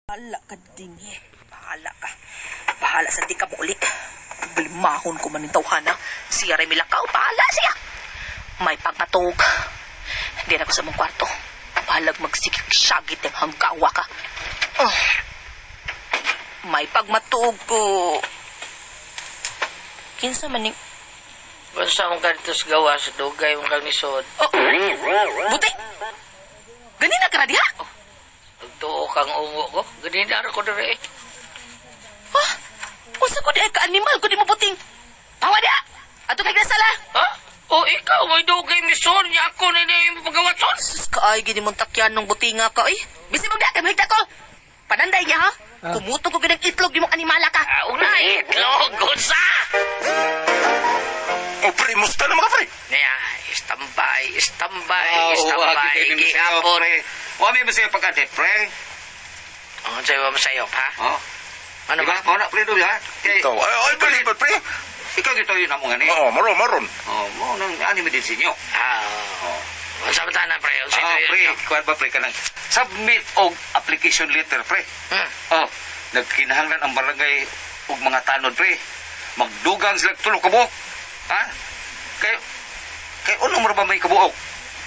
Bahala ka dinhi. Bahala ka. Bahala sa di ka muli. Blimahon ko man ning tawhana. Siya ray milakaw. Bahala siya. May pagpatog. Di na ko sa mong kwarto. Bahalag magsigig syagit ang hanggawa ka. Oh. May pagmatuog ko. Kinsa man ning... Basta mong kanito sa gawas, dugay mong kang nisod. Oh! Buti! Ganina ka na diha? Nagtuo kang ungo ko. Ganina ko diri eh. Ha? Unsa ko di ay ka-animal ko di mo buting. Tawa diha! Ato kay sala. Ha? O ikaw, may dugay misod niya ako na niya yung pagawaton. Sus ka ay gini mong takyan ng butinga ka eh. Bisi mo kay mahigda ko. Pananday niya ha. Kumuto ko ginang itlog di mong animala ka. Ah, una, itlog, unsa! O pre, musta na mga pre? Niya, istambay, istambay, Ah, istambay, gihapon. Pre. Wa may masaya pagka pre. Ang sa'yo ba masayop, ha? Oh. Ano Diba? ba? Mao na pre do ha. Kay Ikaw, ay, ay, balibad pre. Ikaw gito yun amo ngani. Oo, maron, maron. Oh, mo nang ani mi din sinyo. Ah, unsa ba tanan, pre? Unsa Ah, ito pre, yun? kuan ba pre kanang submit og application letter pre. Oh, nagkinahanglan ang barangay og mga tanod pre. Magdugang sila tulo ka buok. Ha? Kay kay unong mo ba may kabuok?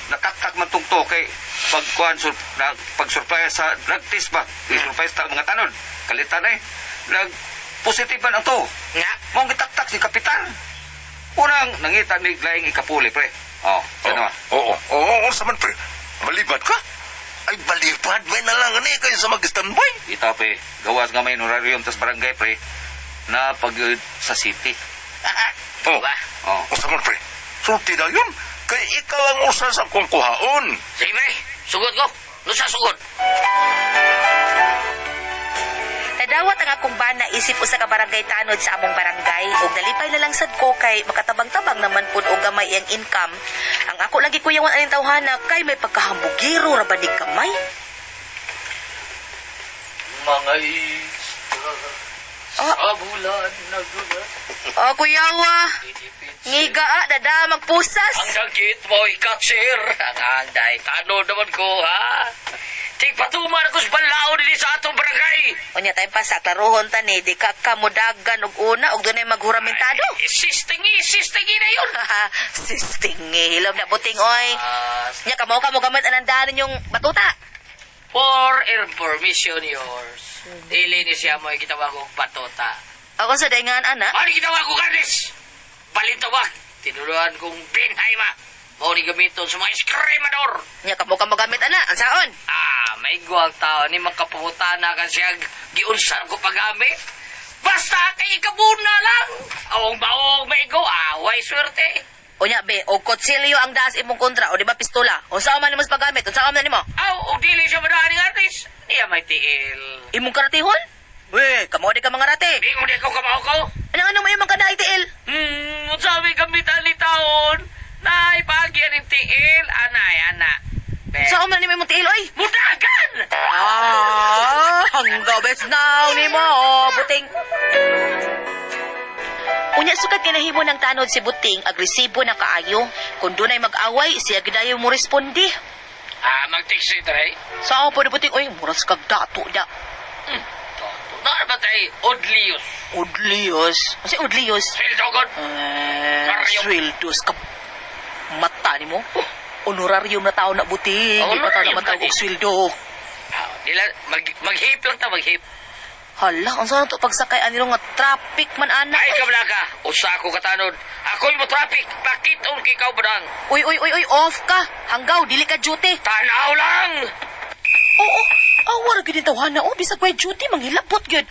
Nakatak man tong to kay pagkuan sur na, pag surprise sa drug test ba? I-surprise ta ang mga tanod. Kalitan eh. Nag positive man ang to. Nga? Mong gitaktak si kapitan. Unang nangita mig laing ikapuli pre. Oh, ano ba? Oo, oo, oo, unsa man pre? Balibad ka? Ay, balibad, may nalang ani kayo sa mag-standby. Ita pre, gawas nga may honorarium tas barangay pre na pag sa city. Oh, Ba? Oh. unsa man pre? Sulti na yun. Kay ikaw ang usa sa kong kuhaon. Sige, pre. Sugod ko. Nusa sugod. Nadawat ang akong bana isip usa ka barangay tanod sa among barangay ug nalipay na lang sad ko kay makatabang-tabang naman pud og gamay iyang income. Ang ako lagi kuyawan aning tawhana kay may pagkahambugiro ra ba ni gamay. Mga isda sa bulan nagulat. Oh, kuyawa, ngiga ah, dada magpusas. Ang dagit mo, ikatsir. Ang anday, tanod naman ko, ha? Tigpatuman ako sa balao din sa atong barangay. Unya tayo pa sa klarohon ta ni di ka kamudagan og una og dunay maghuramentado. Sistingi, sistingi na yun. Sistingi, hilom na buting oy. Ah, Nya kamo ka mo gamit anang daan yung batuta. For information yours. Dili ni siya mo gitawag og batota. Ako sa daingan ana. Ano gitawag ko Carles? Balintawak. Tinuruan kong Benhaima. Mao ni gamiton sa mga eskrimador. Nya kamo ka mo gamit ana, ang saon. Ah, may guwang tao ni makapangutana ka siya giunsar ko paggamit. Basta kay ikabuna lang. Awong baong maigo, away swerte. Unya be, og kutsilyo ang daas imong kontra o di ba pistola? Unsa man nimo sa paggamit? Unsa man nimo? Aw, og dili siya madaan ni artist. Niya may tiil. Imong karatihon? We, kamo di ka mga rate. Bingon di ko kamao ko. Ano ano mo imong kana tiil? Unsa may gamitan ni taon? Nay, paagyan ni tiil. Anay, ana. Be. Unsa man nimo imong tiil oy? Mudagan! Ah, hanggaw best now nimo, oh, buting. Unya sukat kinahimo ng tanod si Buting, agresibo na kaayo. Kung dunay mag-away, siya gidayo mo respondi. Ah, mag-taxi, tray. Sa ako po ni Buting, oy, muras kag dato da. Toto na ba tayo? Odlius. Udlios. Kasi udlios. Sweldogon. Eh, Honorarium. sweldos ka. Mata nimo. Honorarium na tao na Buting. Di pa tao na Honorarium matawag gani. og sweldo. Ah, dila, mag-hip lang ta, mag-hip. Hala, ang sana to pagsakay anilo nga traffic man ana. Ay, kabla ka. Usa ako katanod. Ako'y mo traffic. Bakit on kay ikaw badang? Uy, uy, uy, uy, off ka. Hanggaw, dili ka duty. Tanaw lang! Oo, awa ra gyud tawhana oh, bisag way duty manghilabot gyud.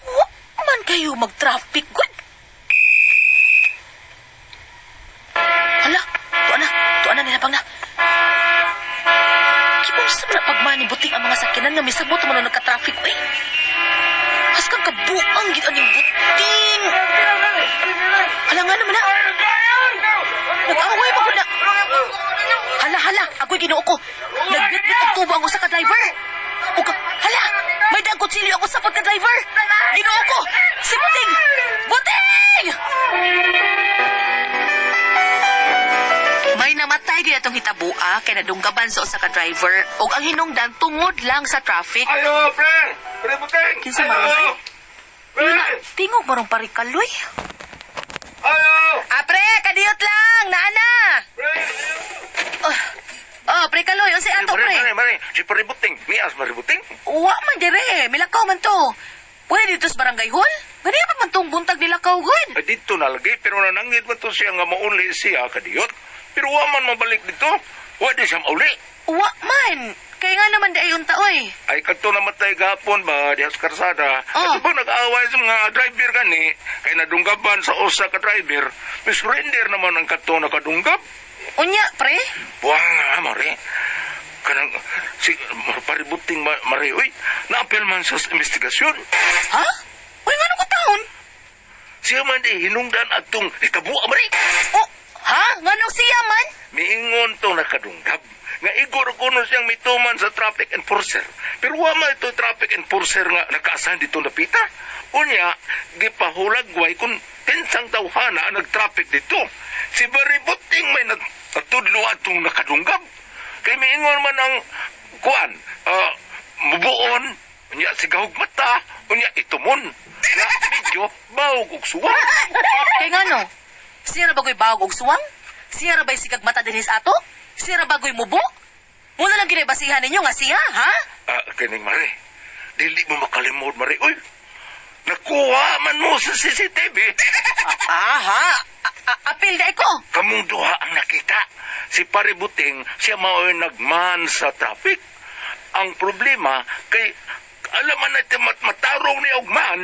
Wa man kayo mag-traffic gud. Hala, tuwa na nila pang na. Giunsa man na pagmani buting ang mga sakyanan nga misabot man na nagka-traffic oy. Haskang kabuang gid aning buting. Hala nga naman na. Nag-away pa ko na. Hala, hala, ako'y ginoo ko. Nagbitbit og tubo ang usa ka driver. Ug hala, may daang kutsilyo ang usa pa ka driver. Ginoo ko, si Buting! Buting! May Namatay gyud atong hitabua kay nadunggaban sa usa ka driver ug ang hinungdan tungod lang sa traffic. Ayo, pre! Pre, Buting! Kinsa man ron, Pre! Tingog marong parikaloy. Ayo! Ah, pre, kadiyot lang, naana. Pre! Oh, pre kaloy, unsay ato pre? Mare, mare, si Pare Buting. Mias, Pare Buting. Wa man dire, milakaw man to. Pwede dito sa barangay hall? Gani pa man tong buntag nilakaw gud. Ay, dito nalagi, pero nanangit man to siya nga mauli siya kadiyot. Pero wa man mabalik dito. Wa di siya mauli. Wa man. Kay nga naman di ayon ta oy. Ay, kadto namatay gahapon ba, diha sa karsada. Oh. At ba nag-away sa mga driver gani, kay nadunggaban sa usa ka driver, misurrender naman ang kadto nakadunggab. Unya, pre. Buwang nga, mare. Kanang, si paributing ma, mare, uy, naapel man sa investigasyon. Ha? Uy, ngano ko taon? Siya man di hinungdan atong hitabua, mare. Oh, ha? Ngano siya man? Miingon tong nakadunggab. Nga igor kuno siyang mituman sa traffic enforcer. Pero wa man ito traffic enforcer nga nakaasahan dito napita. Unya, gipahulagway kung tinsang tawhana ang nag-traffic dito. Si Baributing may natudlo atong nakadunggab. Kay miingon man ang kuan, mubuon, unya sigahog mata, unya itumon. Nga medyo bawog og suwa. Kay ngano? Siya ra bagoy bawog og suwang? Siya ra ba'y sigag mata dinhi sa ato? Siya ra bagoy mubo? Muna lang ginibasihan ninyo nga siya, ha? Ah, kining mare. Dili mo makalimod mare. Uy, nakuha man mo sa CCTV. Aha! Apil na ko. Kamong duha ang nakita. Si Pare Buting, siya mao'y nagman sa traffic. Ang problema, kay alam man natin matarong ni Ugman,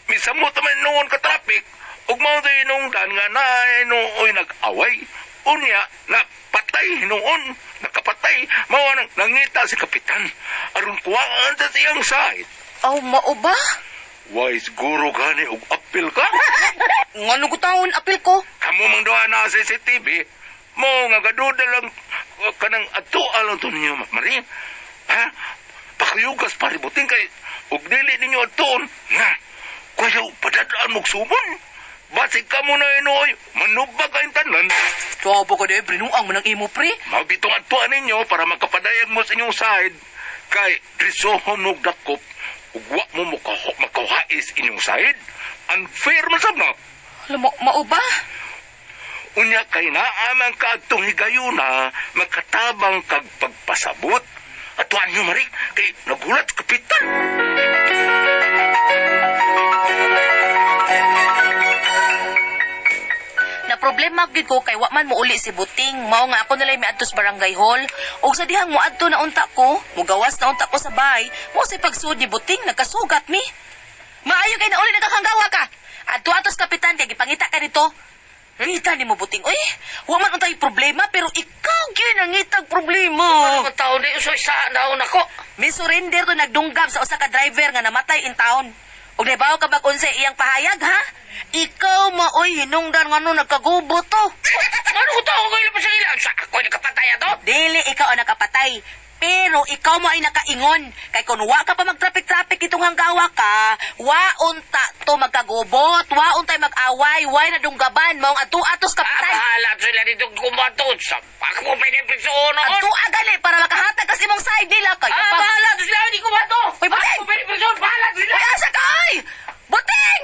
misamot naman noon ka traffic, ug mao tayo nung dan nga na nooy nag-away. Unya, napatay noon, nakapatay, mao nang nangita si Kapitan. Aron kuwaan sa siyang side. Aw, mao ba? Why, siguro gani og apil ka? Ngano ko taon apil ko? Kamu mang duha na sa CCTV, mo nga gaduda lang kanang ato alang to ninyo, Mari. Ha? Pakuyugas paributing kay og dili ninyo atoon. Nga, kuya padadaan mong sumon. Basig ka mo na inoy, manubag kayong tanan. Tuwa ko de, brinuang mo ng imo, pre. Magitong atuan ninyo para makapadayag mo sa inyong side. Kay krisohon og dakop, ug wa mo makahais inyong side. Unfair man sab na. Alam mo, mao ba? Unya kay naaman ka adtong higayuna, makatabang kag pagpasabot. Atuan nyo, Mari, kay nagulat kapitan. Na problema gyud ko kay wa man mouli si Buting. Mao nga ako nalay miadto sa barangay hall. Ug sa dihang moadto na unta ko, mugawas na unta ko sa bay, mo sa pagsud ni Buting nagkasugat mi. Maayo kay nauli nagkakanggawa ka. Adto atos kapitan kay gipangita ka nito. Ngita ni mo Buting. Uy, wa man untay problema pero ikaw gyud ang ngitag problema. Ano taon di usoy sa naon ako? Mi surrender to nagdunggab sa usa ka driver nga namatay in town. Ug nabaw ka bag unsay iyang pahayag ha? Ikaw maoy hinungdan ngano nagkagubo to. Ano ko taon ko pa sa ila? Sa ako nakapatay ato? Dili ikaw ang nakapatay. Pero ikaw mo ay nakaingon. Kay kung wa ka pa magtraffic-traffic itong hanggawa ka, wa unta to magkagubot, wa untay mag-away, wa na dunggaban, maong atu-atos Ah, kapatay. bahala sila dito kumato. Sa ako pwede pisoon noon. Atu agali para makahatag kasi mong side nila kay. Ah, bahala sila hindi kumato. Uy, Buting! Ako pwede pisoon, bahala sila. Uy, asa ka ay! Buting!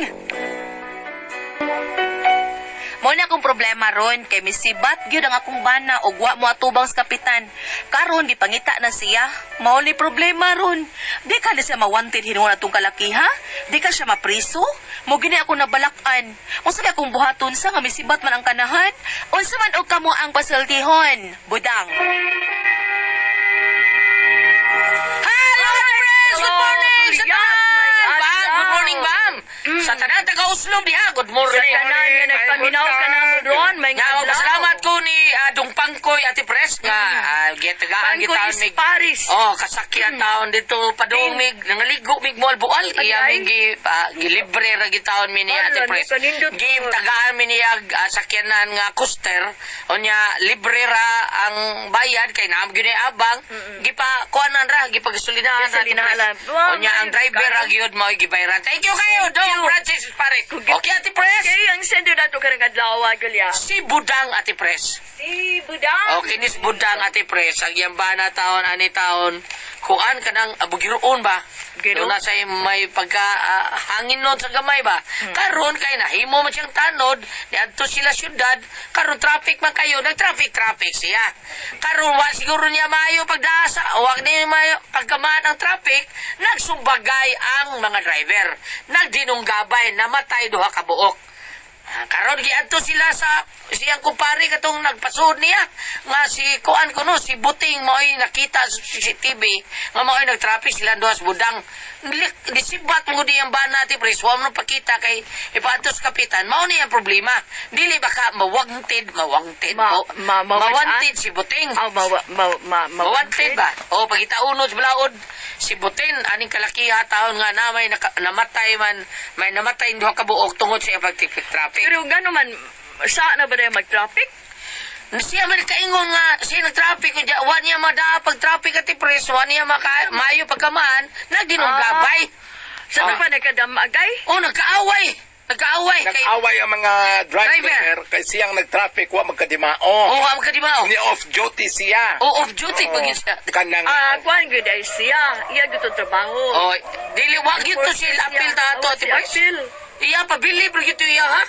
Mo na akong problema ron kay misibat gyud ang akong bana ug wa mo atubang sa kapitan. Karon gipangita na siya. Mao ni problema ron. Di ka na siya mawanted hinuon atong kalaki ha? Di ka siya mapriso? Mo gini ako nabalak-an. Unsa kay akong buhaton sa nga misibat man ang kanahan? Unsa man og kamo ang pasultihon? Budang. Hello, friends! Good morning! Sa Gulyak, tanan! may Bam! adlaw. Good morning, bam! Sa tanan, taga-Oslo diha. Good morning. Sa tanan nga nagpaminaw ka na mo doon, may Nga, adlaw. magpasalamat ko ni Dong Pangkoy Ate Pres nga gitagaan Pangkoy gitaon is mig Paris. Oh, kasakyan taon dito padung mig nangaligo mig mual-bual iya Ay, mig gi, gilibre ra gitaon mi ni Ala, Ate ni Pres. kanindot Gi ko. tagaan mi niya sakyanan nga coaster unya libre ra ang bayad kay naam gyud ni abang gipa kuanan ra gipagisulinahan ra Ate Gasolinahan Pres. lang. Wow, Unya ang may driver ra kanon. gyud mao gibayaran. Thank you kayo Dong Francis Paris. Okay Ate Pres. Okay, ang sendo nato karong adlaw, Gulya. Si Budang Ate Pres. Si Budang. O kinis Budang, Ate Pres, ang iyang bana taon ani taon kuan kanang bugiroon ba? Giroon? Doon na sa may pagka hangin nun sa gamay ba? Karon kay nahimo man siyang tanod, niadto sila syudad, karon traffic man kayo, nag-traffic traffic siya. Karon wa siguro niya maayo pagdaasa, wa niya maayo pagkamaan ang traffic, nagsumbagay ang mga driver. Nagdinunggabay, namatay duha ka buok. Karon giadto sila sa siyang kumpare katong nagpasuod niya nga si kuan kuno si Buting mao'y nakita sa CCTV nga mao'y nagtraffic sila duha sa Budang. Disibat mo gud ang bana ti pres wa mo pakita kay ipaadto sa kapitan mao ni ang problema. Dili ba ka mawangted mawangted Mawanted mawanted si Buting. Ah, ma, ma, Mawanted ba? O, pagitauno sa balaod, si Butin, aning kalakiha taon nga na may namatay man, may namatay duha ka buok tungod sa pagtraffic traffic. Pero gano'n man, sa na ba na mag-traffic? Siya man kaingon nga siya nag-traffic unya wa niya madaa pag traffic at pres wa niya maka, maayo pagkamaan nagdinunggabay. Sa pa nagkadamagay? Oh, nagkaaway. Nagkaaway kay Nag-away ang mga driver, Driver. kay siyang nag-traffic wa magkadimao. Oh, ang kadimao. Ni off duty siya. Oh, off duty pag yun siya. Kanang Kuan gud ay siya. Iya gud trabaho. Oh, dili wa gyud to siya apil ta ato Oh, ati si pres. Apil. Iya pabili pero gyud to iya ha.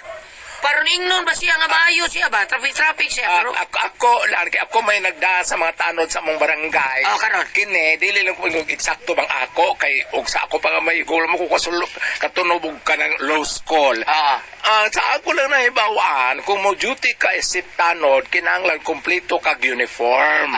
Paron ingnon ba siya nga maayo siya ba? Traffic traffic siya pero Ako, ako lang kay ako may nagda sa mga tanod sa among barangay. Oh, karon. Kini dili lang ko ingog eksakto bang ako kay og sa ako pa nga may goal mo ko kasulo katunog og kanang low call. Sa ako lang nahibawaan kung mo duty ka isip tanod kinahanglan kompleto kag uniform.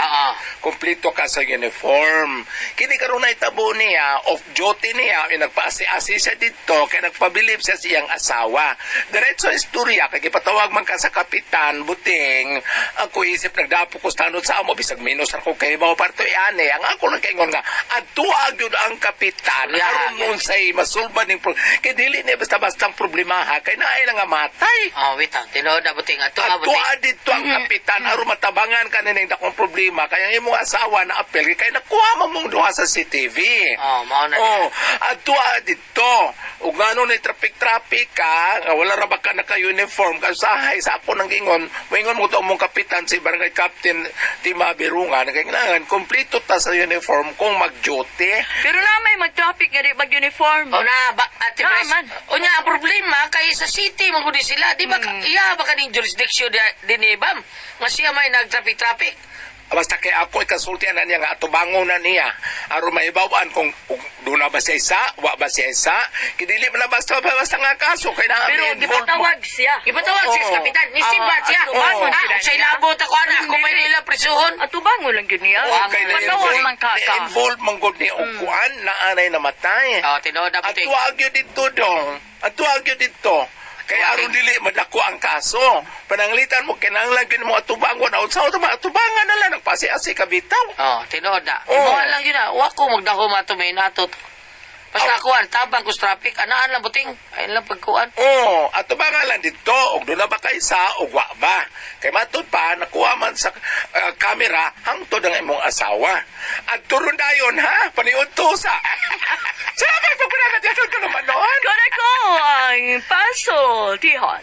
Kompleto ka sa uniform. Kini karon na itabo niya off duty niya ay nagpaasi-asi siya didto kay nagpabilib siya sa iyang asawa. Diretso istorya kay gipatawag man ka sa kapitan Buting. Ako isip nagdapo ko sa tanod sa amo bisag minus ako kay bawo parto iani ang ako lang kaingon nga adtua gyud ang kapitan aron unsay masulbad ning kay dili ni basta-basta ang problema ha kay naay lang nga matay. Oh, wait lang. Tinuod na Buting. Ato ah, Buting. Adtua dito ang kapitan aron matabangan ka ning dakong problema kaya ang imong asawa na apel kay nakuha mo mong duha sa CCTV. Oh, mao na. Oh, adtua dito. Ug ngano ni traffic traffic ka, nga wala ra ba ka naka-uniform ka usahay sa ako nang ingon, moingon mo to mong kapitan si barangay captain Tima Birungan kay kailangan kompleto ta sa uniform kung mag-duty. Pero na may mag-traffic nga di mag-uniform. O na, ba, Ate Ah, Pres. man. O niya, ang problema, kay sa city, magudi sila. Di ba, iya ba kaning jurisdiction din ni Bam? Nga siya may nag-traffic-traffic. Basta kay ako ikasultian na niya nga atubangon na niya aron mahibaw-an kung doon na ba siya isa, wa ba siya isa. Kidili man na basta basta nga kaso kay na Pero gipatawag siya. Ipatawag siya sa kapitan. Nisibat siya. Atubangon Ah, sila sa niya. ilabot ako, anak. Ako may nila prisuhon. Atubangon lang gyud niya. Oh, kay Patawag man ka ka. na-involve man gud ni og kuan na anay namatay. Oh, tinuod na Buting. Atuag yun dito dong. Atuag yun dito. Kay aron dili madako ang kaso. Pananglitan mo kinahanglan gyud mo atubangon. Unsa to ba atubangan na lang nagpasi-asi ka bitaw. Oh, tinuod na. Oo. Imuha lang yun na. Wa ko magdaho mato may nato. Basta akuan, tabang ko sa traffic. Anaan lang Buting. Ayun lang pagkuan. Oo, atubangan lang dito. Og doon na ba kay sa og wa ba? Kay matud pa nakuha man sa kamera hangtod ang imong asawa. At turon dayon ha, paniud to sa. Salamat po pala natin ka naman noon. Kore ko ang paso, Tihon.